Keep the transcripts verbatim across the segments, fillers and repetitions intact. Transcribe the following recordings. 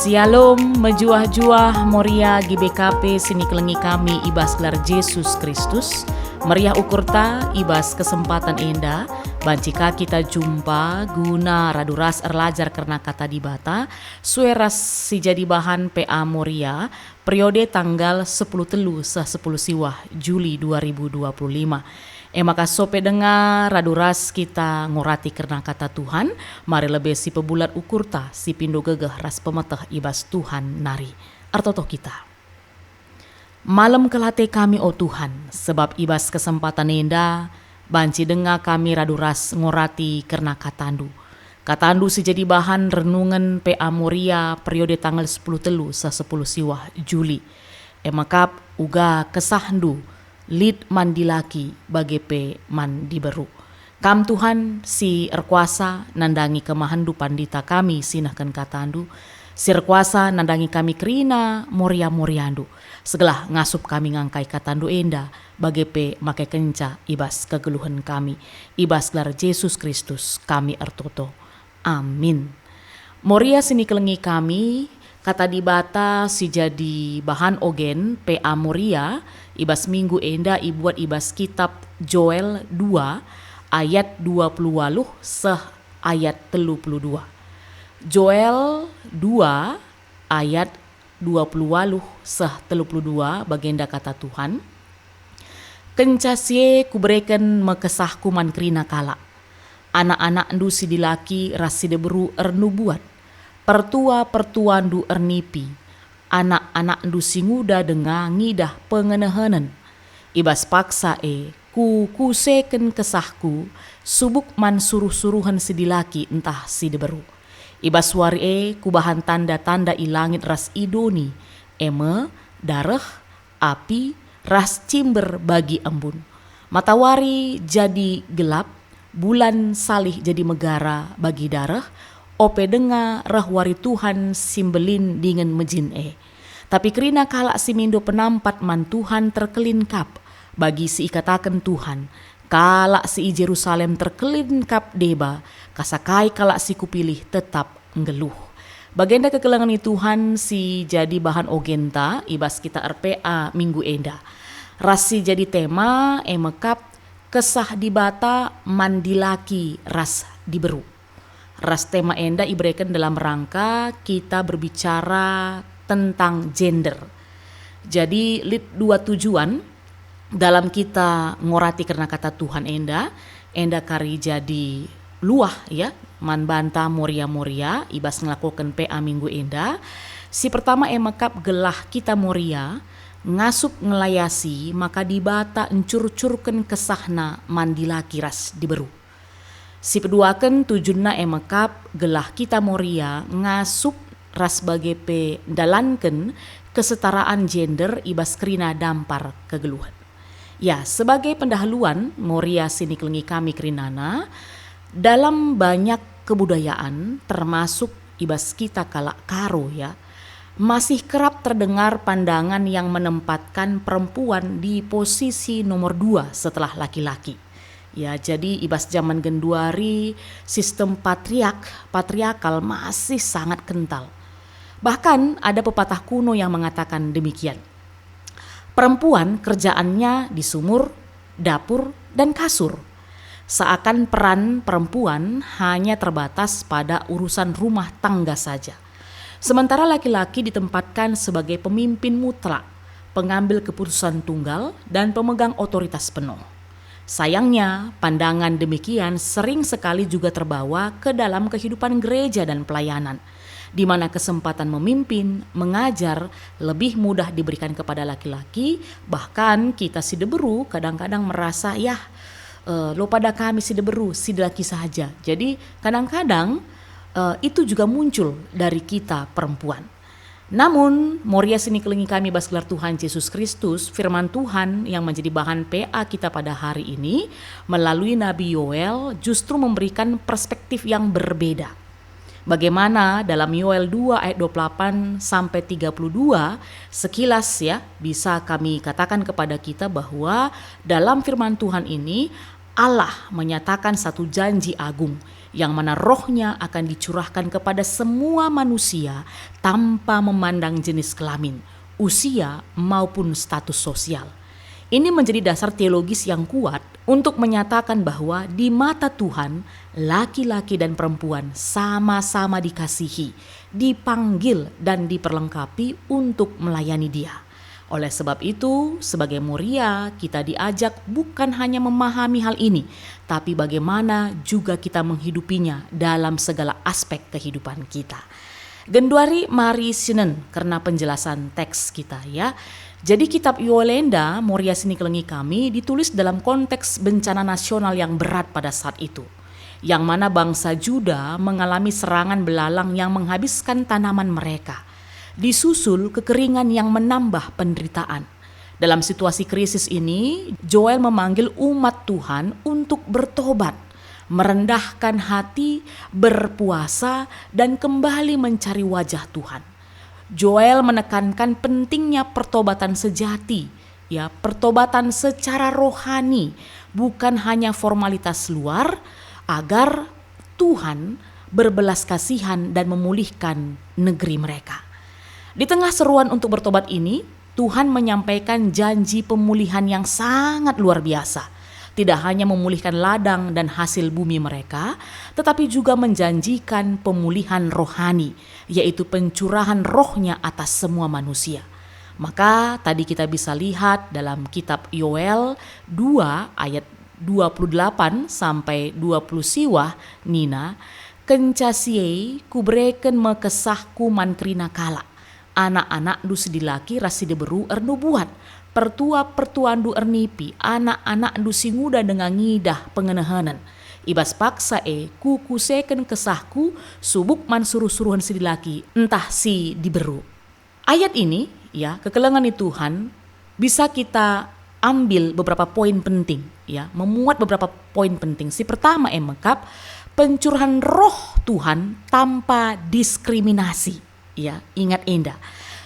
Syalom, mejuah-juah Moria G B K P si nikelengi kami i bas gelar Jesus Kristus. Meriah ukurta i bas kesempatan enda, banci ka kita jumpa guna radu ras erlajar kerna Kata Dibata, sue ras si jadi bahan P A Moria, periode tanggal sepuluh telu seh sepuluh siwah Juli dua ribu dua puluh lima. E maka sope denga radu ras kita ngorati kerna Kata Tuhan, mari lebe si pebulat ukurta si pindo gegeh ras pemeteh i bas Tuhan nari. Ertoto kita. Malem kel ate kami, o Tuhan, sebab i bas kesempatan enda banci denga kami radu ras ngorati kerna KataNdu. KataNdu si jadi bahan renungen P A Moria periode tanggal sepuluh telu seh sepuluh siwah Juli. E mekap uga KesahNdu lit man dilaki bage pe man diberu. Kam Tuhan si erkuasa nandangi kemahenNdu pandita kami si nehken KataNdu, si erkuasa nandangi kami kerina Moria-MoriaNdu. Segelah ngasup kami ngangkai KataNdu enda, bage pe makekenca i bas kegeluhen kami. I bas gelar Jesus Kristus kami ertoto. Amin. Moria si nikelengi kami, Kata Dibata si jadi bahan ogen P A Moria i bas minggu enda ibuat i bas kitab Joel dua ayat dua puluh waluh seh ayat telu puluh dua. Joel dua ayat dua puluh waluh seh telu puluh dua, bagenda Kata Tuhan, "Kenca si e Kubereken me kesahKu man kerina kalak. Anak-anakndu si dilaki ras si diberu ernubuat, pertua-pertuandu ernipi, anak-anakndu si nguda denga ngidah pengenehenen. I bas paksa e Kukuseken kesahKu subuk man suruh-suruhen si dilaki ntah si diberu. I bas wari e Kubahan tanda-tanda i langit ras i doni, e me, dareh, api, ras cimber bagi embun. Matawari jadi gelap, bulan salih jadi megara bagi dareh, ope denga reh wari Tuhan si mbelin dingen mejin e. Tapi kerina kalak si mindo penampat man Tuhan terkelin kap, bagi si ikataken Tuhan, kalak si i Jerusalem terkelin kap deba, kasakai kalak si Kupilih tetap nggeluh." Bagenda kekelengen ni Tuhan si jadi bahan ogenta i bas kita er-P A minggu enda. Ras si jadi tema e mekap Kesah Dibata man dilaki ras diberu. Ras tema enda ibereken dalam rangka kita berbicara tentang gender. Jadi, lit dua tujuan dalam kita ngorati kerna Kata Tuhan enda, enda kari jadi luah, ya, man banta Moria-Moria i bas ngelakoken P A minggu enda. Si pertama e mekap gelah kita Moria ngasup ngelayasi maka Dibata ncurcurken kesahNa man dilaki ras diberu. Si peduaken tujunna e mekap gelah kita Moria ngasup ras bage pe ndalanken kesetaraan gender i bas kerina dampar kegeluhen. Ya, sebagai pendahuluan, Moria si nikelengi kami kerinana, dalam banyak kebudayaan, termasuk i bas kita kalak Karo, ya, masih kerap terdengar pandangan yang menempatkan perempuan di posisi nomor dua setelah laki-laki. Ya, jadi i bas jaman genduari sistem patriark, patriarkal masih sangat kental. Bahkan ada pepatah kuno yang mengatakan demikian, "Perempuan kerjaannya di sumur, dapur, dan kasur." Seakan peran perempuan hanya terbatas pada urusan rumah tangga saja. Sementara laki-laki ditempatkan sebagai pemimpin mutlak, pengambil keputusan tunggal, dan pemegang otoritas penuh. Sayangnya, pandangan demikian sering sekali juga terbawa ke dalam kehidupan gereja dan pelayanan, di mana kesempatan memimpin, mengajar, lebih mudah diberikan kepada laki-laki, bahkan kita si diberu kadang-kadang merasa, "Yah, eh, lo pada kami si diberu, si dilaki saja." Jadi, kadang-kadang, eh, itu juga muncul dari kita perempuan. Namun, Moria si nikelengi kami bas gelar Tuhan Jesus Kristus, firman Tuhan yang menjadi bahan P A kita pada hari ini melalui Nabi Yoel justru memberikan perspektif yang berbeda. Bagaimana dalam Yoel dua ayat dua puluh delapan sampai tiga puluh dua, sekilas, ya, bisa kami katakan kepada kita bahwa dalam firman Tuhan ini Allah menyatakan satu janji agung, yang mana rohnya akan dicurahkan kepada semua manusia tanpa memandang jenis kelamin, usia, maupun status sosial. Ini menjadi dasar teologis yang kuat untuk menyatakan bahwa di mata Tuhan, laki-laki dan perempuan sama-sama dikasihi, dipanggil, dan diperlengkapi untuk melayani Dia. Oleh sebab itu, sebagai Moria, kita diajak bukan hanya memahami hal ini, tapi bagaimana juga kita menghidupinya dalam segala aspek kehidupan kita. Genduari mari sinen kerna penjelasan teks kita, ya. Jadi, kitab Yoel enda, Moria sinikelengi kami, ditulis dalam konteks bencana nasional yang berat pada saat itu, yang mana bangsa Juda mengalami serangan belalang yang menghabiskan tanaman mereka. Disusul kekeringan yang menambah penderitaan. Dalam situasi krisis ini, Joel memanggil umat Tuhan untuk bertobat, merendahkan hati, berpuasa, dan kembali mencari wajah Tuhan. Joel menekankan pentingnya pertobatan sejati, ya, pertobatan secara rohani, bukan hanya formalitas luar, agar Tuhan berbelas kasihan dan memulihkan negeri mereka. Di tengah seruan untuk bertobat ini, Tuhan menyampaikan janji pemulihan yang sangat luar biasa. Tidak hanya memulihkan ladang dan hasil bumi mereka, tetapi juga menjanjikan pemulihan rohani, yaitu pencurahan rohnya atas semua manusia. Maka tadi kita bisa lihat dalam kitab Yoel dua ayat dua puluh delapan sampai dua puluh siwah nina, "Kenca si e kubereken me kesahku man kerina kalak. Anak-anakndu si dilaki ras si diberu ernubuat, pertua-pertuandu ernipi, anak-anakndu si nguda denga ngidah pengenehenen. I bas paksa e kukuseken kesahku subuk man suruh-suruhen si dilaki ntah si diberu." Ayat ini, ya, kekelengen ni Tuhan, bisa kita ambil beberapa poin penting, ya, memuat beberapa poin penting. Si pertama e mekap, pencurahan Roh Tuhan tanpa diskriminasi, ya, ingat enda.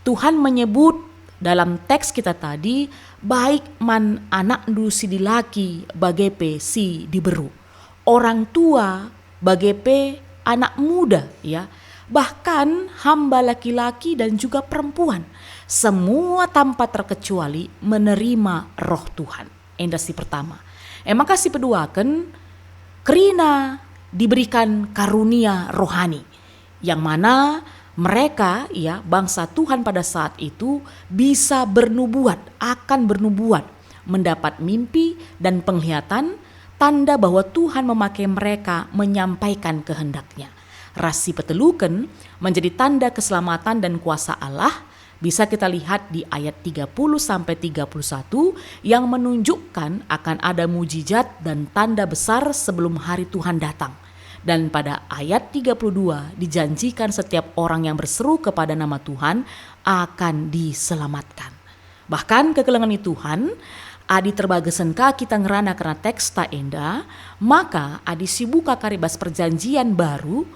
Tuhan menyebut dalam teks kita tadi, baik man anakndu si dilaki bage pe si diberu, orang tua bage pe anak muda, ya, bahkan hamba laki-laki dan juga perempuan, semua tanpa terkecuali menerima Roh Tuhan. Enda si pertama. E maka si peduaken, kerina diberikan karunia rohani, yang mana mereka, ya, bangsa Tuhan pada saat itu bisa bernubuat, akan bernubuat, mendapat mimpi dan penglihatan, tanda bahwa Tuhan memakai mereka menyampaikan kehendak-Nya. Ras si peteluken, menjadi tanda keselamatan dan kuasa Allah, bisa kita lihat di ayat tiga puluh sampai tiga puluh satu yang menunjukkan akan ada mujizat dan tanda besar sebelum hari Tuhan datang. Dan pada ayat tiga puluh dua dijanjikan setiap orang yang berseru kepada nama Tuhan akan diselamatkan. Bahkan kekelengen ni Tuhan, adi terbagesen ka kita ngerana kerna teks ta enda, maka adi sibuka kari bas Perjanjian Baru,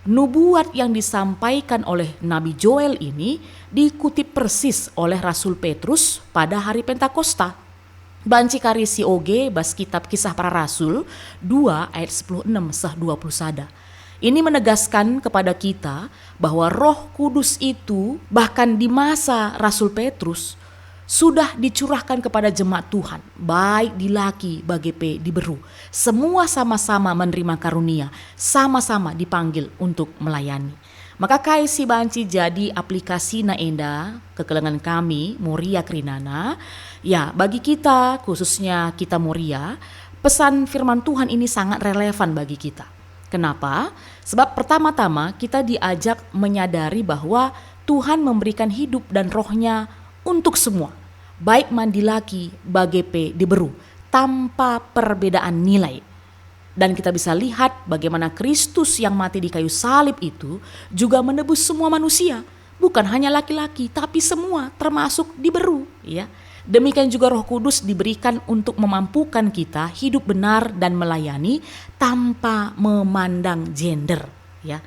nubuat yang disampaikan oleh Nabi Joel ini dikutip persis oleh Rasul Petrus pada hari Pentakosta. Banci kari si oge bas kitab Kisah Para Rasul dua ayat sepuluh enam seh dua puluh sada. Ini menegaskan kepada kita bahwa Roh Kudus itu bahkan di masa Rasul Petrus sudah dicurahkan kepada jemaat Tuhan, baik dilaki bage pe diberu. Semua sama-sama menerima karunia, sama-sama dipanggil untuk melayani. Maka kai si banci jadi aplikasina enda, kekelengen kami, Moria kerinana? Ya, bagi kita, khususnya kita Moria, pesan firman Tuhan ini sangat relevan bagi kita. Kenapa? Sebab pertama-tama kita diajak menyadari bahwa Tuhan memberikan hidup dan Roh-Nya untuk semua, baik man dilaki bage pe diberu, tanpa perbedaan nilai. Dan kita bisa lihat bagaimana Kristus yang mati di kayu salib itu juga menebus semua manusia, bukan hanya laki-laki, tapi semua, termasuk diberu, ya. Demikian juga Roh Kudus diberikan untuk memampukan kita hidup benar dan melayani tanpa memandang gender, ya.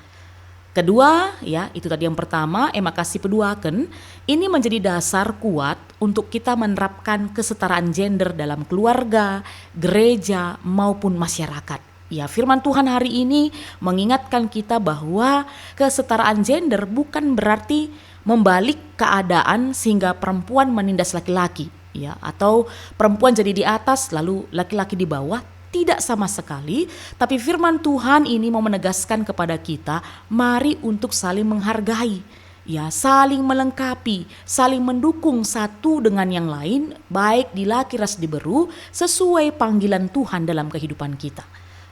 Kedua, ya, itu tadi yang pertama, e maka si peduaken, ini menjadi dasar kuat untuk kita menerapkan kesetaraan gender dalam keluarga, gereja, maupun masyarakat. Ya, firman Tuhan hari ini mengingatkan kita bahwa kesetaraan gender bukan berarti membalik keadaan sehingga perempuan menindas laki-laki, ya, atau perempuan jadi di atas lalu laki-laki di bawah. Tidak sama sekali, tapi firman Tuhan ini mau menegaskan kepada kita, mari untuk saling menghargai, ya, saling melengkapi, saling mendukung satu dengan yang lain, baik di laki ras diberu, sesuai panggilan Tuhan dalam kehidupan kita.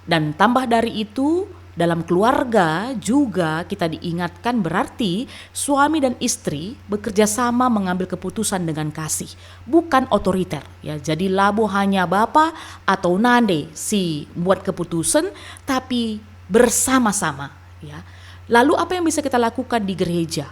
Dan tambah dari itu, dalam keluarga juga kita diingatkan, berarti suami dan istri bekerja sama mengambil keputusan dengan kasih, bukan otoriter, ya. Jadi labo hanya bapa atau nande si buat keputusan, tapi bersama-sama, ya. Lalu apa yang bisa kita lakukan di gereja?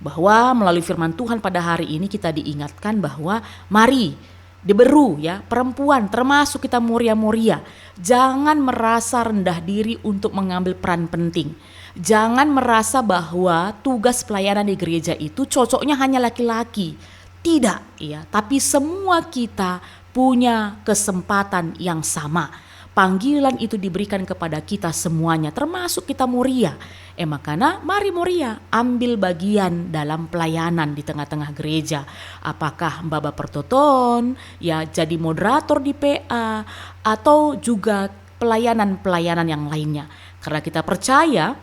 Bahwa melalui firman Tuhan pada hari ini kita diingatkan bahwa mari diberu, ya, perempuan, termasuk kita Moria-Moria, jangan merasa rendah diri untuk mengambil peran penting. Jangan merasa bahwa tugas pelayanan di gereja itu cocoknya hanya laki-laki. Tidak, ya, tapi semua kita punya kesempatan yang sama. Panggilan itu diberikan kepada kita semuanya, termasuk kita Moria. E makana, mari Moria ambil bagian dalam pelayanan di tengah-tengah gereja. Apakah mbaba pertoton, ya, jadi moderator di P A, atau juga pelayanan-pelayanan yang lainnya. Karena kita percaya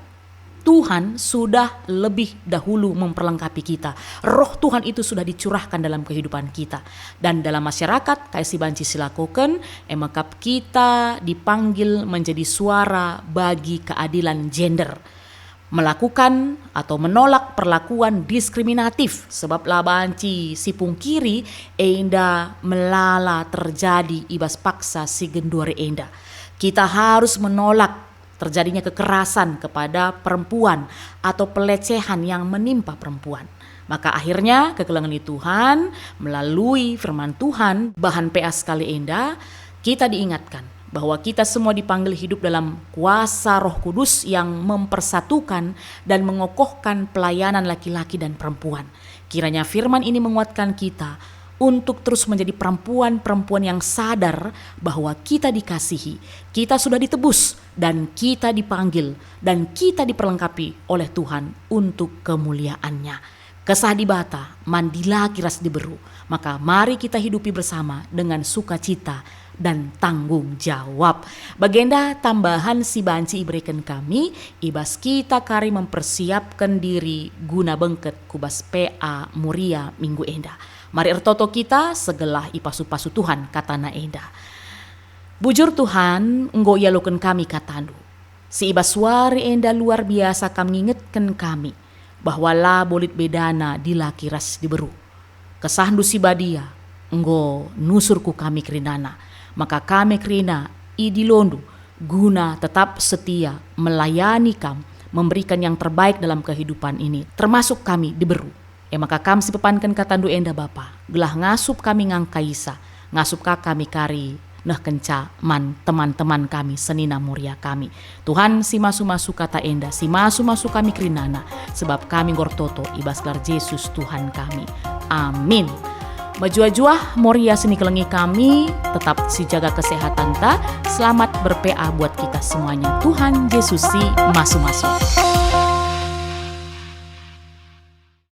Tuhan sudah lebih dahulu memperlengkapi kita. Roh Tuhan itu sudah dicurahkan dalam kehidupan kita. Dan dalam masyarakat, kai si banci silakoken, e maka kita dipanggil menjadi suara bagi keadilan gender. Melakukan atau menolak perlakuan diskriminatif, sebab la banci sipungkiri enda melala terjadi i bas paksa si genduari enda. Kita harus menolak terjadinya kekerasan kepada perempuan atau pelecehan yang menimpa perempuan. Maka akhirnya, kekelengen Tuhan, melalui firman Tuhan, bahan P A sekali enda, kita diingatkan bahwa kita semua dipanggil hidup dalam kuasa Roh Kudus yang mempersatukan dan mengokohkan pelayanan laki-laki dan perempuan. Kiranya firman ini menguatkan kita untuk terus menjadi perempuan-perempuan yang sadar bahwa kita dikasihi, kita sudah ditebus, dan kita dipanggil, dan kita diperlengkapi oleh Tuhan untuk kemuliaan-Nya. Kesah Dibata man dilaki ras diberu. Maka mari kita hidupi bersama dengan sukacita dan tanggung jawab. Bagenda tambahan si banci ibereken kami, i bas kita kari mempersiapken diri guna bengket ku bas P A Moria minggu enda. Mari ertoto kita segelah ipasu-pasu Tuhan kataNa enda. Bujur Tuhan, enggo ialoken kami kataNdu. Si i bas wari enda luar biasa Kam ngingetken kami, bahwa labo lit bedana dilaki ras diberu. KesahNdu si Badia enggo nusur ku kami kerinana, maka kami kerina idilondu guna tetap setia melayani Kam, memberikan yang terbaik dalam kehidupan ini, termasuk kami diberu. E maka Kam si pepanken kataNdu enda, Bapa, gelah ngasup kami ngangkaisa, ngasup ka kami kari nehkenca man teman-teman kami senina Moria kami. Tuhan si masu-masu kata enda, si masu-masu kami kerinana, sebab kami enggo ertoto i bas gelar Jesus Tuhan kami. Amin. Mejuah-juah Moria si nikelengi kami, tetap sijaga kesehatanta. Selamat ber-P A buat kita semuanya. Tuhan Jesus si masu-masu.